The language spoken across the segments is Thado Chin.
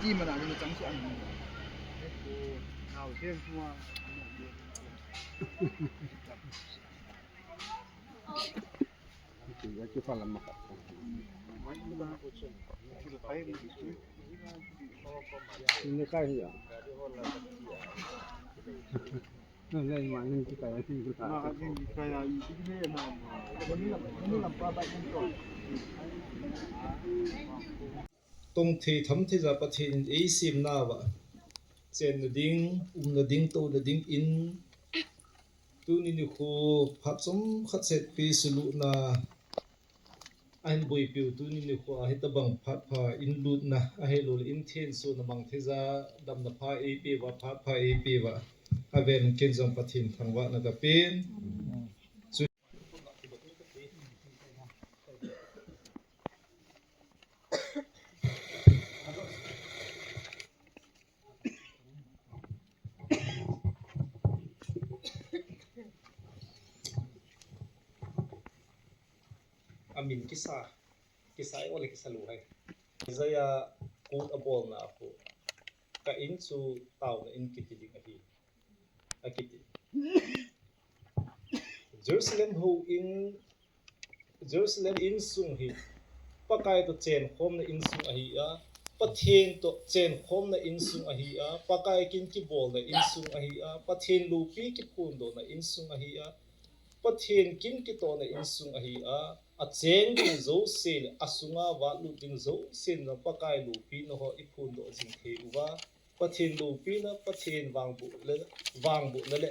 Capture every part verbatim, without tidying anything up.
Mana ni chang su an. Tong thei tham thei ja Pathen in eisem nauva, chenna ding, umna ding, touna ding in, tuni nikho phat chomkhat seh pi sulutna ahin boipiu, tuni nikho a hitabang phat pha in lutna, ahilouleh in thenso na mang thei ja, damna pha eipeuva, phat pha eipeuva, avel in ken jong Pathen thangvahna kapen. Amin kisa, kisa i ole kisa lu hai. Isaiah kut abolna a khu, ka in chu taona in kiti ding ahi, akiti. Jerusalem houin, Jerusalem insung hi Pakai toh chenkhomna insung ahi a, Pathen toh chenkhomna insung ahi a, Pakai kin kibolna insung ahi a, Pathen loupi kiphondohna insung ahi a, Pathen kin kitohna insung ahi a, acheng ding jouse le asunga valut ding jouse in Pakai loupina ho iphondoh jing thei uva, Pathen loupina, Pathen vangboh le, vangbohna le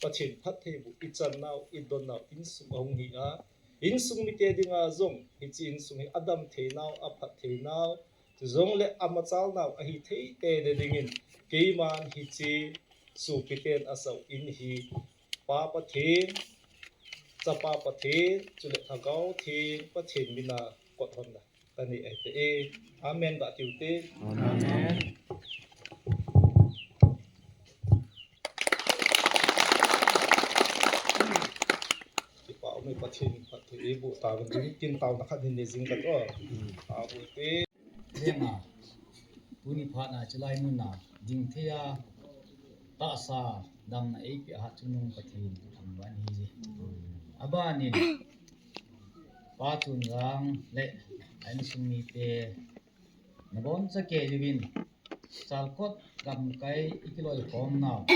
Pathen phattheiboh ichan nau, idon nau insung ahung hi a, insung mite dinga jong hiche insung hi adam thei nau, aphat thei nau, chujongle amachal nau ahi thei teitei dingin, keiman hiche sopiten asah in hi Pa Pathen, Chapa Pathen, chule Lhagao Theng Pathen mina kot honna kanei ahi te e. Amen, ga tiu te. Amen. Kipa um e, Pathen phatthei eiboh tauvin, tin taona khat hin nei jing kate. Amen. Lenga, tuni phat a chulai mun a ding thei a, tahsa damna eipeh a hatchungnung Pathen thangvah in ahi je. Abanin, Pa Chunjang le a insung mite, naboncha kei uvin, Chalkot gamkai ikiloikhom nau,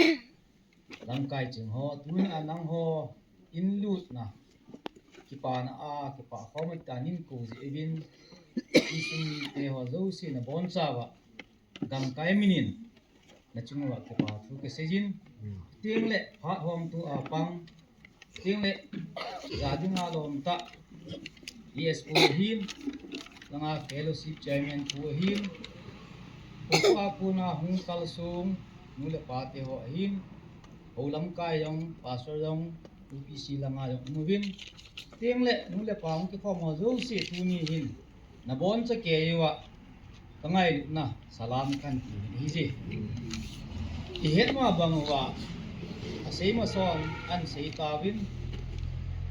lamkai ching ho, tuni a nangho in lutna, kipana a, kipa khom a tan in kou jeh uvin, insung mite ho jouse nabonchauva, gamkai minin, nachunguva kipa thu kasei jin, tengle phat hom tu a pang, tengle, ja dinga lom tah, E S O ahin, langa fellowship chairman pu ahin, pu a kona hung kalsong, nu le pa te ho ahin, hou lamkai jong, pastor jong, U P C langa jong um uvin, tengle, nu le pa hung kikhom ho jouse tuni hin, naboncha kei uva, kangailutna salam kanti ahi je. Ihet ma bang uva, asei mason ahin sei tauvin,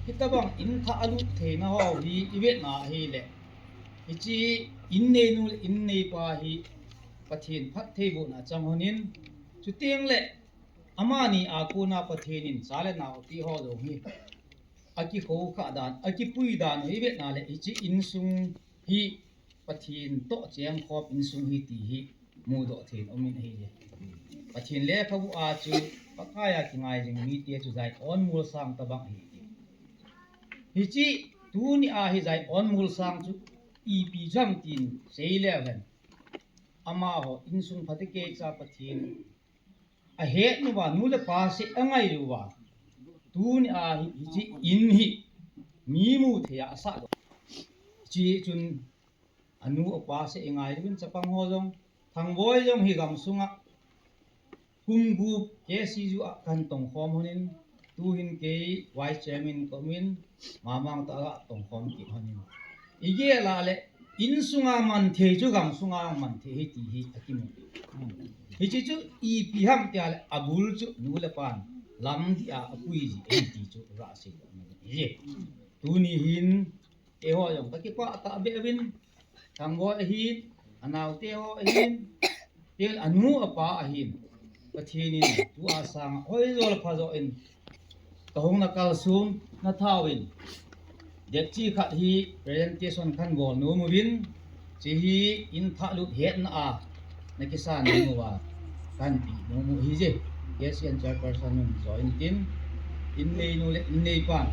hitabang in thah alut theina ho hi ivet na ahile, hiche in neinu le in neipa hi Pathen phattheibohna chang hon in, chuteng le amani a kona Pathen in cha le nao ti ho jong hi akikhoukhah dan, akipui dan hi ivet na le, hiche insung hi Pathen toh chengkhom insung hi ti hi mudoh thei in um in ahi je. Pathen lekhabu a chu Pakai a kingai jing mite chu Zion Molsang tabang ahi ti. Hiche tuni a hi Zion Molsang chu ipi jam tin sei leu hen, amaho insung phatecha Pathen ahet uva, nu le pa seh angai uva, tuni a hi, hiche in hi mi mu thei a asah doh. Hiche chun anu apa seh ingai uvin, chapang ho jong, Thangboi jong hi gamsunga kum gup K C U a kahin tongkhom hon in, tuhin kei vice chairman kaum in, mamang tah a katongkhom kit hon in. Igel a le, insunga man thei chu gamsunga man thei ahi ti hi akimu. Hiche chu ipi ham tia le, abul chu nu le pan lamdih a apui ji ahi ti chu gasei doh na ahi. Tuni hin eiho jong kakipah tahbeh uvin, Thangboi ahin, Anaote ho ahin, tin anu apa ahin. Pathen in tua sanga hoijo le phajo in kahung na kalson na thauvin. Dekchi khat hi presentation kan bol nom uvin, hiche hi in thahlut hetna a na kisan nom uva kan ti nom u hije. K C N chairperson in join tin, in neinu le in neipan,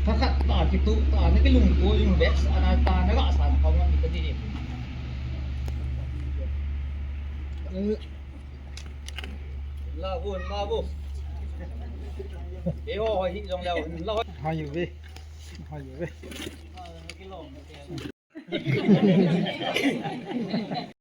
thakhat ta kituh ta na kilungto in vetsahna ta na gasan khom ngan kati. La gun, la gun. Eiho hoi hi jong leu, la hoi. Hai ve. Hai ve.